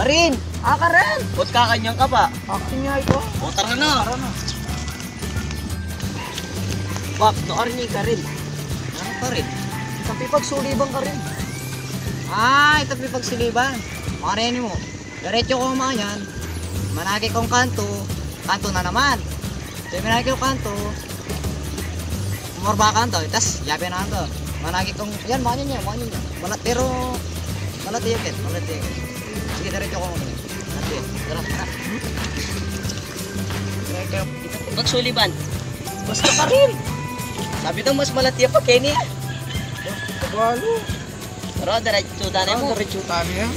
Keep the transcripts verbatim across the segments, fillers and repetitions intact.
Karin! Ah, Karin! Ba't kakanyan ka pa? Action niya ito. O, tara na. Tara na. Bap, no, arni Karin. Ano Karin? Itang pipagsuliban Karin. Ah, itang pipagsuliban. Makaneni mu. Diretso ku manyan. Managi kung kantu. Kantu na naman. Terminal ke kantu. Murba kantu, tas yabe na kantu. Managi kung, yan, manyan ya, manyan ya. Malat, pero, malat ya, Ken, malat ya, Ken. Sige, diretso ku. Malat ya. Tara, tara. Pagsuliban. Basta Karin. Sabi daw, mas malat ya pa, Kenny. Kabalo. Pero diretso tayo mo. Diretso tayo yan.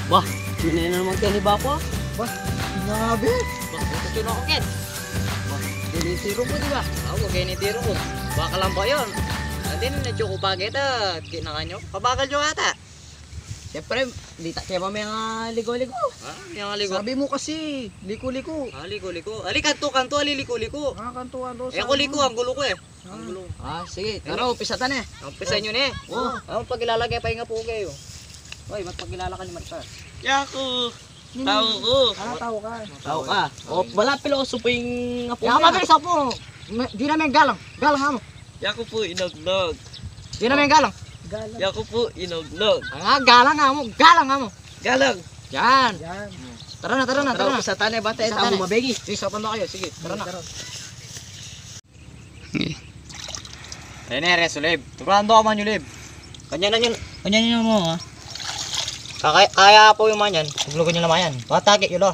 Bah, yun na naman kaya ni Bapa. Bah, sinabi. Bah, ito yun ako, Ken. Bah, kinitiro mo, di ba? Ako, kinitiro ko. Baka lang ba yun? Hindi na, medyo ko bagay ta. Kinangan nyo. Pabagal nyo ata. Siyempre, di ta kaya ba may nga ligo-ligo? Ah, may nga ligo. Sabi mo kasi, liko-liko. Ah, liko-liko. Ali, kanto, kanto, ali, liko-liko. Ah, kanto, kanto. Eh, ako liko, ang gulo ko eh. Ang gulo. Ah, sige. Tara, umpisa ta na. Umpisa nyo na eh. Oo. Ang pagkilala kaya pa yung apo kayo. Hoy, magpakilala ka ni Marta. Yaku. Tau ku. Ah, tau ka. Tau ka. O, wala pilosopo yung apo. Yaku, mabilis apo. Di na may galang. Galang amo. Yaku pu Inognog. Di na may galang. Yaku pu Inognog. Ah, galang amo. Galang amo. Galang. Yan. Yan. Tara na, tara na, tara na. Sa tane bate, tamo mabengi. Sige, sa pando kayo. Sige, tara na. Sige. Rene, re, sulib. Turuan do ka man, ulib. Kanya na yun. Kanya na yun mo, ha? Kaya, kaya po yung man yan. Tuglugan nyo naman yan. Bata, get yun, lo.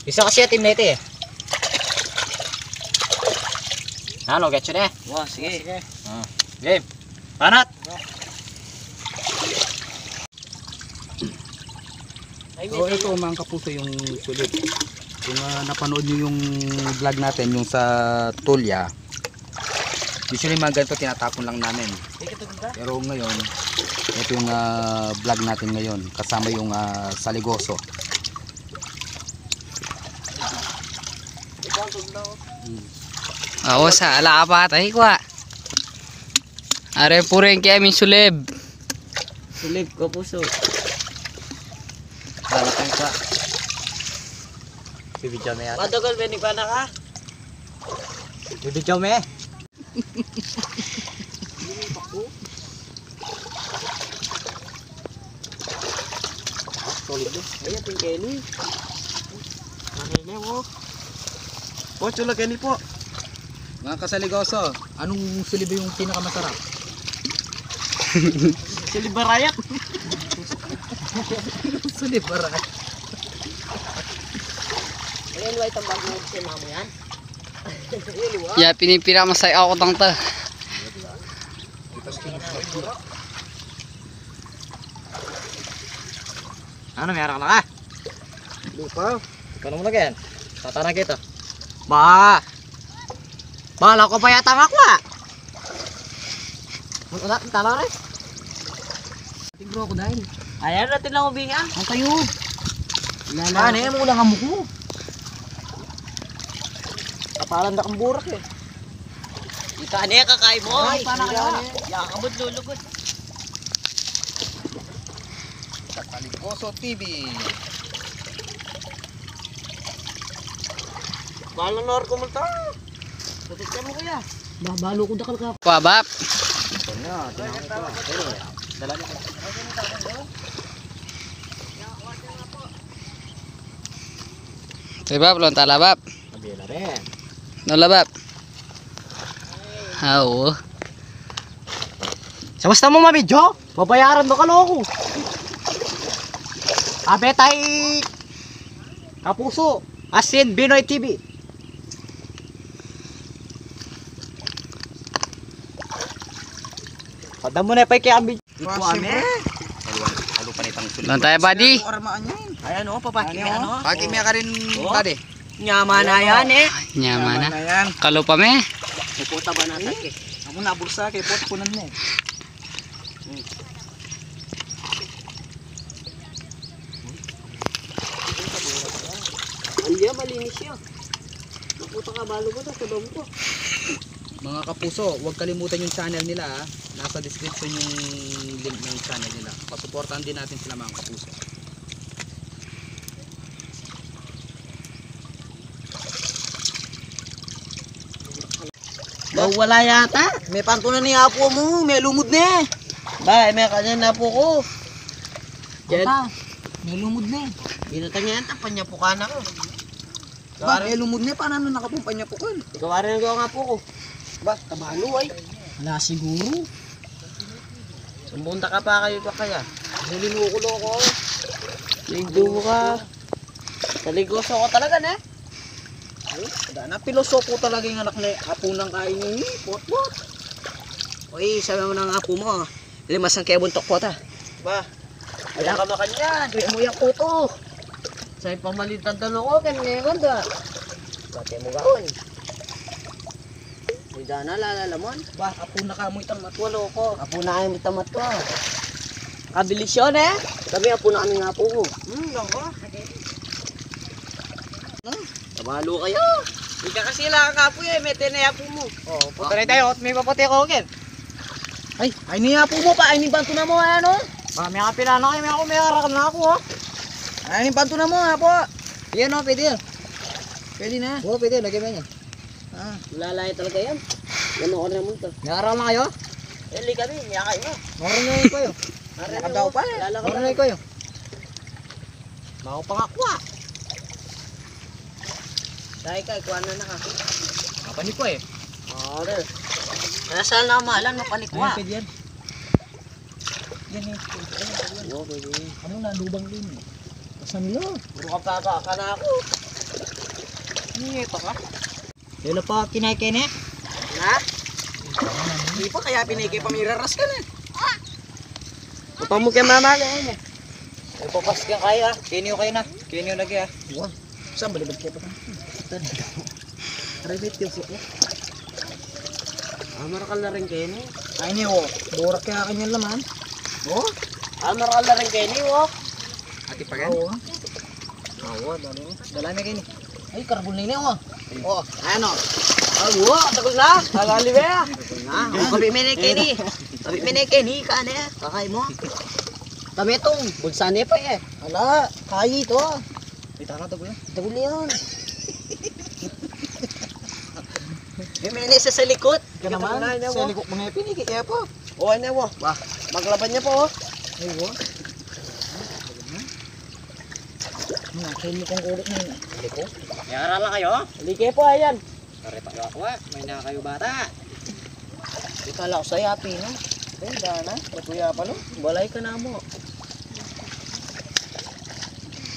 Isa kasi atin na ito, eh. Ano, get yun, eh? Wa, sige. Sige. Ah. Game. Panat! So, ito, mga kapuso, yung sulib. Kung, ah, napanood nyo yung vlog natin, yung sa Tulya, usually, mga ganito, tinatapon lang namin. Pero ngayon, ito yung, ah, vlog natin ngayon, kasama yung, ah, saligoso. Ako sa ala apa tayo kwa. Are pureng kaya min sulib. Sulib ko puso. Balik ang kwa. Si video na yata. Madagal, Benny, pa na ka? Si video me. Ah, solid, eh. Ayan, yung Kenny. Ano yun, eh, oh. Po, chula Kenny po. Mga kasaligoso, anong sulib yung pinakamasarap? Sulibarayat. Sulibarayat. Ayan, white ang bag mo, si mamo yan. Ya, pinipira masaya ako tang ta. Ano, meron ka na ka? Lupa. Ikaw na muna, Ken. Tatana kita. Ba! Bala ko pa yata nga kwa. Wala, tala rin. Tigro ko dahil. Ayan, natin lang ubing, ah. Ang kayo. Lala. Ah, ne, mo lang amo ko. Kapalan na kang burak, eh. Ika ne, kakai mo. Ay, ay, paano kayo? Yan, abot lulugod. Kasaligoso T V. Bahala na rin kumulta. Kapit ka mo, kuya. Babalo ko dakal ka. Kwa, Bap. Ito na, tinawag ko. Pero, dala na ko. Te, Bap, lonta la, Bap. Mabila rin. Lola, Bap. Ah, oo. Sa basta mo mabidyo, babayaran mo ka, loko. Abe tay kapuso, asin Binoy T V. Pada mo na pa kaya ang video. Ito, ame. Halo, halo pa nitang sulit. Doon tayo, buddy. Ayan, oh, papaki. Ayan, oh. Paki mi karin, buddy. Nyama na yan, eh. Nyama na. Nyama na yan. Kalupa me. May puta ba na, eh? Ako na, bulsa, kay puta punan mo. Hmm. Alya, malinis ya. Naputa ka, balo mo to, sabang ko. Mga kapuso, huwag kalimutan yung channel nila, ah. Nasa description yung link ng channel nila. Pasuportahan din natin sila, mga kapuso. Ba, wala yata. May pantunan ni apu mu, may lumud ne. Ba, may kanyan na apu ku. Yan. Puta, may lumud ne. Binatang niya yata, panyapukan ako. Ba, may lumud ne, paano na nakapumpanya po kan? Ikaw, ari na nga apu ku. Ba, tabalo ay. Wala siguro. Sumbunta ka pa kayo pa kaya. Huli mo ko, loko. Lindo mo ka. Saligoso ko talaga, ne? Ay, wala na, pilosopo talaga yung anak ni apu nang kain ini. Potpot. Uy, sabi mo ng apu mo, ah. Limas ang kaya buntok po ta. Ba? Wala ka makanyan. Uy, mo yung kuto. Sa ipamalitan talo ko, kan ngayon da. Bate mo gaon. Uy, dana, lalalamon. Ba, apu na ka mo itang matwa, loko. Apu na kayo mo itang matwa. Kabilis yun, eh. Kami, apu na kami nga apu ku. Hmm, lang ba? Tabalo kayo. Ika kasi lang ang apu, eh. May tenay apu mo. Oh, puta na tayo. May papatay ko, ken. Ay, ay ni apu mo pa. Ay ni panto na mo, ano? Ba, may kapila na kayo. May ako, may arakal na ako, oh. Ay ni panto na mo, apu. Yan, oh, pwede yan. Pwede na. Oo, pwede. Lagyan mo yan. Ah. Lalaya talaga yan. Yan, okay naman to. May aral na kayo? Eh, li kami, miyakay na. Meron na yun kayo. Meron na Nakadaw yun. pa eh. Lala ka Meron na. na yun kayo. Mako pangakwa. Dahil ka, ikuha na na ka. Mapanik ko eh. Ore. Kaya saan na kamalan, mapanik ko Ay, ah. pwede yan. Yan eh. Pwede yan, pwede yan. Oo, pwede yan. Ano na, lubang din eh. Pasan lo? Bro, kapaba ka na ako. Niye pa ka? Yelo pa, kinay kene? Ha? Di pa kaya pinay kaya pamiraras ka na. Apa mo kaya mama na yun eh? Ipapas ka kaya. Kini o kayo na. Kini o lagi ah. Wow. Saan balibad kaya pa ka? Remit yung suko. Ah, marakal na rin kayo ni. Ay, ni, oh. Burak kaya kanyang laman. Oh? Ah, marakal na rin kayo ni, oh. Ati pa rin? Oo. Oo, dali mo. Dala na kayo ni. Ay, karbon na yun, oh. Oh, ayan, oh. Ah, wow, takot na. Alali ba yan? Na, oh, kapi minay kayo ni. Kapi minay kayo ni, kane. Kakay mo. Kami itong bulsa niya pa eh. Ala, kayi ito. Kita na, tagulo. Tagulo yan. May minay sa salikot. Ka naman, Ito na, ito sa na. likod mga piniki, kaya po. O, ano, wo? Ba, maglaban niya po, oh. Ay, wo. Mga, kayo kong ulit na yun. Hindi ko. Yara lang kayo? Hindi kayo po, ayan. Pare pa ako, ah. May na kayo bata. Ikala ko sa yapi, no? Ay, dana. Ba't kuya pa, no? Balay ka na mo.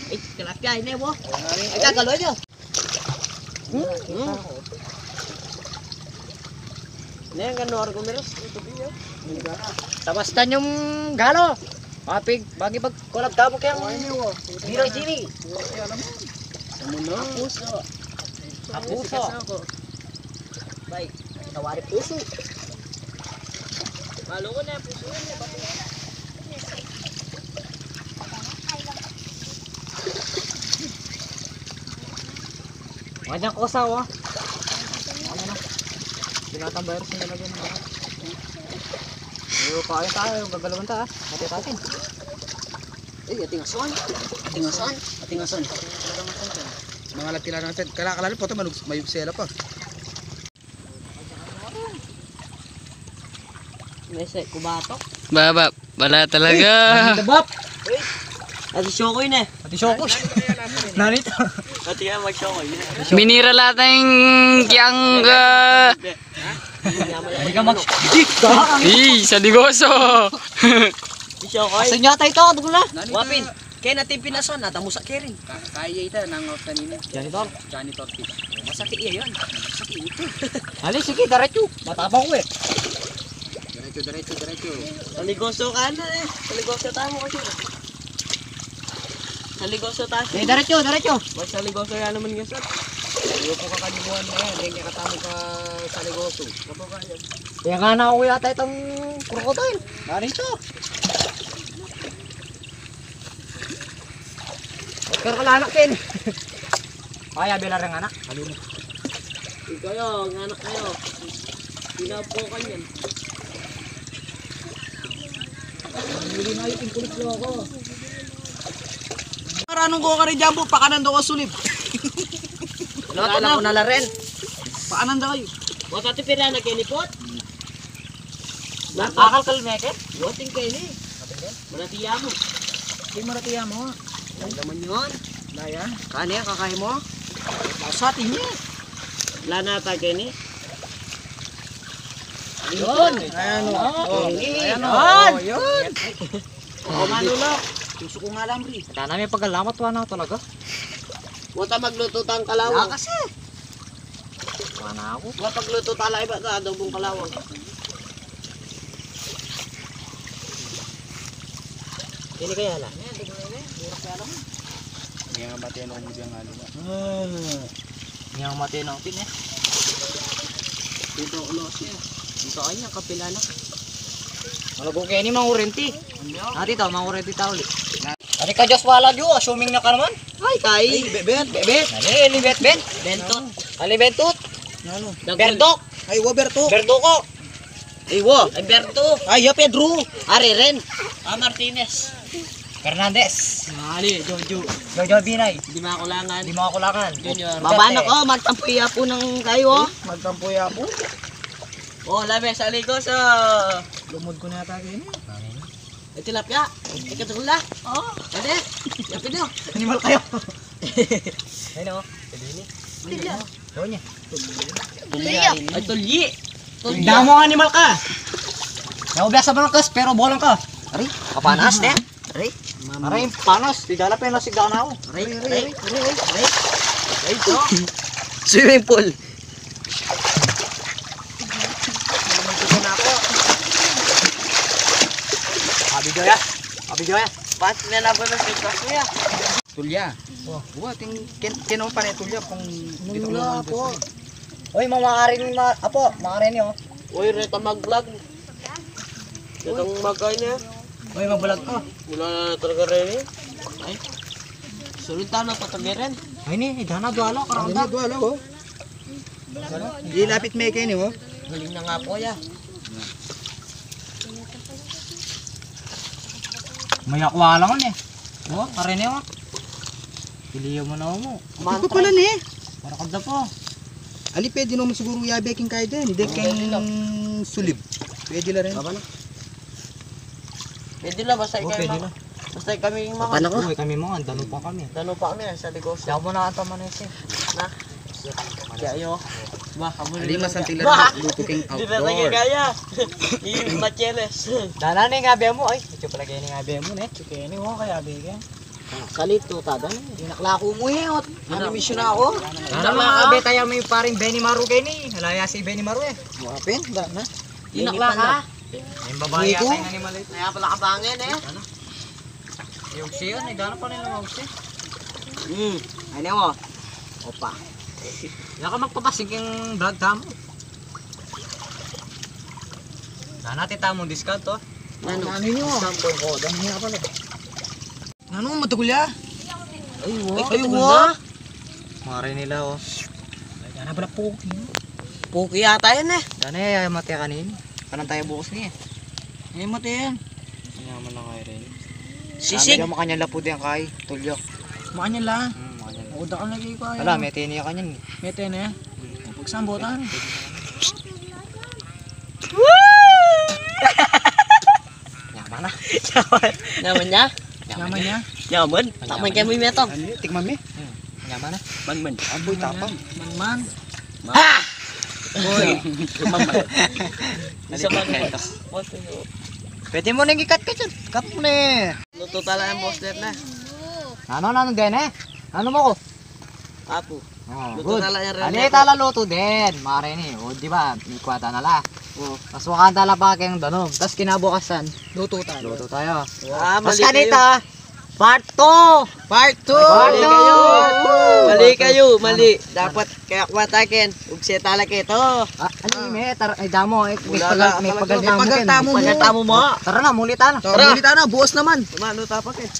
Ay, tilapia, ini, wo. Ay, kagalo nyo. Hmm, hmm. Ini ang gano, argumeros. Ito, biyo. Tabastan yung galo. Mapig, bagi pag kulab tamo kayang Ay, ini, wo. Biro Jimmy. Ay, alam mo. Amo na. Puso. Apuso. Bay, nawari puso. Malo ko na puso. Wala ko sa, oh. Ano na? Binatang virus na lagyan ng bahay. Ayun, kain tayo. Gagalawan ta, ah. Mati tatin. Ay, ating ason. Ating ason. Ating ason. Mga latila ng ason. Kala, kala po ito, manug-, mayugsela pa. Mese, kubatok. Baba, wala talaga. Bap! Ati Shokoy ne. Ati Shokoy. Nanito. Ati ya, mag-Shokoy. Minira lahat ng kiyang, ah, Hindi ka mag- Ih, sa digoso. Shokoy. Asa niya tayo ito? Dugo na. Wapin. Kaya natin pinason, natamusa kaya rin. Ka-, kaya ita, nang out kanina. Janitor? Janitor kita. Masakit iya yun. Masakit ito. Ali, sige, diretso. Matapang ko eh. Diretso, diretso, diretso. Saligoso ka na eh. Saligoso tayo kasi. Saligoso tayo. Eh, diretso, diretso. Magsaligoso yan naman nga, sir. Ayaw po kakalimuan na yan. Yan yung katama ka saligoso. Kaya nga na ako yata itong crocodile. Narito. Oscar ka lanak, Ken. Ay, abela reng anak. Ikaw yo, ng anak kayo. Pinapo ka niyan. Huli na yung kulit ko ako. Maranong ko ka rin dyan po, pakanan daw ka sulib. Wala na. Wala na rin. Pakanan daw kayo. Wala ka tipira na kinipot. Akal ka lumeke? Wating kayo ni. Maratiya mo. Di maratiya mo. Ang naman yun. Laya. Kani, kakay mo? Sa atin ni. Wala na ta kayo ni. Yun. Ayan o. Oh, ayan o. Yun. Oh, yun. O, Manolo. Gusto ko nga lang, Bri. Dana may pagalamat, wala na talaga. Wata magluto tang kalawa. Wala kasi. Wala na ako. Wata magluto tala iba sa adobong kalawa. Ini kaya la? Ini nga mati ang ulo dyan, ano ba? Ah. Ini nga mati ang pin, eh. Dito, ulo siya. Dito, ay, niya, kapila na. Malago kayo ni mga kurente. Ano? Dati to, mga kurente tao ulit. Ari ka, Diyos, wala, Diyos. Assuming na ka naman. Ay, kay. Ay, be-, bet, be-, bet. Ano yun, ni bet, bet? Bentot. Ali, bentot. Ano? Berdok. Ay, wa, berto. Berdoko. Ay, wa. Ay, berto. Ay, ya, Pedro. Ari rin. Ah, Martinez. Fernandez. Ali, Jojo. Jojo Binay. Di makulangan. Di makulangan. Junior. Baba na ko, magtampo ya po ng kayo. Magtampo ya po. Oh, labi, sa ligo sa. Lumod ko na yata kayo. Ay, tilapia. Ikatula. Oh. Ade. Yapin nyo. Animal kayo. Ayun o. Pwede ni. Tilapia. Doon niya. Tulya. Ay, tulyi. Tulya. Damo animal ka. Yaw biasa ba ng kas, pero bolang ka. Ari, kapanas, ne? Ari. Ari, panas. Di dala pa yung nasigana ako. Ari, ari, ari, ari, ari. Ari, ito. Swimming pool. Abi joya. Abi joya. Pat, may nabot na sa kuya. Tulya. Oh, wa, ting, ken, ken ang panay tulya kung dito mo nang po. Oy, mamaari ni ma-, apo, maari ni, oh. Oy, reta mag-vlog. Reta magkain niya. Oy, mag-vlog ka. Wala na talaga rin eh. Ay. Sulit tama, patagirin. Ay, ni, idana, dualo, karanda. Dualo, oh. Di lapit me keni, oh. Galing na nga po, ya. Mayakwa lang, eh. Oh, karene, oh. Pilihan mo na mo. Ito pa pala, ne. Para kada po. Ali, pwede naman siguro yabe king kayo din. Hindi king sulib. Pwede la rin. Baba na. Pwede la, basta ikaw pwede na. Basta kami yung mga. Paano ko? Uy, kami mga, dano pa kami. Dano pa kami, sa negosyo. Diyan mo na ata manesi. Na? Kaya yo. Ba, kamu na. Alimas ang tila luto king outdoor. Di na tayo kaya. Yung mateles. Dana ni nga be mo, ay. Ito pala kayo ni nga be mo, ne. Ito kayo ni mo, kaya be ka. Salito, tada ni. Inaklako mo eh, ot. Ano misyon ako? Dana mga kabe, tayo may paring Benny Maru kayo ni. Alaya si Benny Maru eh. Mapin, dana. Inaklaka. Yung babae yata yung animal ito. Kaya pala kabangin eh. Ano? Yung siya, nagana pa rin yung siya. Hmm, ano mo? Opa. Yan ka magpapasig yung vlog tamo. Sana ti tamo discount to. Ano? Ano nyo? Sample ko, dami nga pala. Ano, matagul ya? Ay, wa. Ay, wa. Mare nila, oh. Yan na pala, puki. Puki yata yan eh. Dana ya, mati kanin. Kanan tayo bukas niya eh. Ay, mati yan. Naman na kayo rin. Sisig. Dami makanya lapud yan kay Tulyo. Makanya la. Hmm, makanya la. Uda ka lagi ko. Ala, may tini ka niyan. May tini. Pagsambutan. Yaman na. Yaman niya? Yaman niya? Yaman. Takman kayo mo yung metong. Tikman mi. Hmm. Yaman na. Man, man. Apoy tapang. Man, man. Ha! Uy, man, man. Isa pa na. Pwede mo nang ikat ka dyan. Cut mo na eh. Luto tala ang boss net na. Ano, ano, ano, din eh? Ano mo ko? Apo. Oh, luto good. Tala yan rin. Ano yung tala luto din? Mare ni. O, di ba? May kwata na la. Oh. Mas wakanta la pa kayong danom. Tas kinabukasan, luto tayo. Luto tayo. Ah, mas mali kanita, kayo. Part two. Part two. Part two. Mali kayo. Mali kayo. Mali. Dapat kaya kwata ken. Ugse tala kito. Ah, ano yung may tar-, ay, damo, eh, may pagal, may pagal tamu ken. May pagal tamu mo. Tara na, muli tayo na. Tara. Muli tayo na, bukas naman. Tumano tapak eh.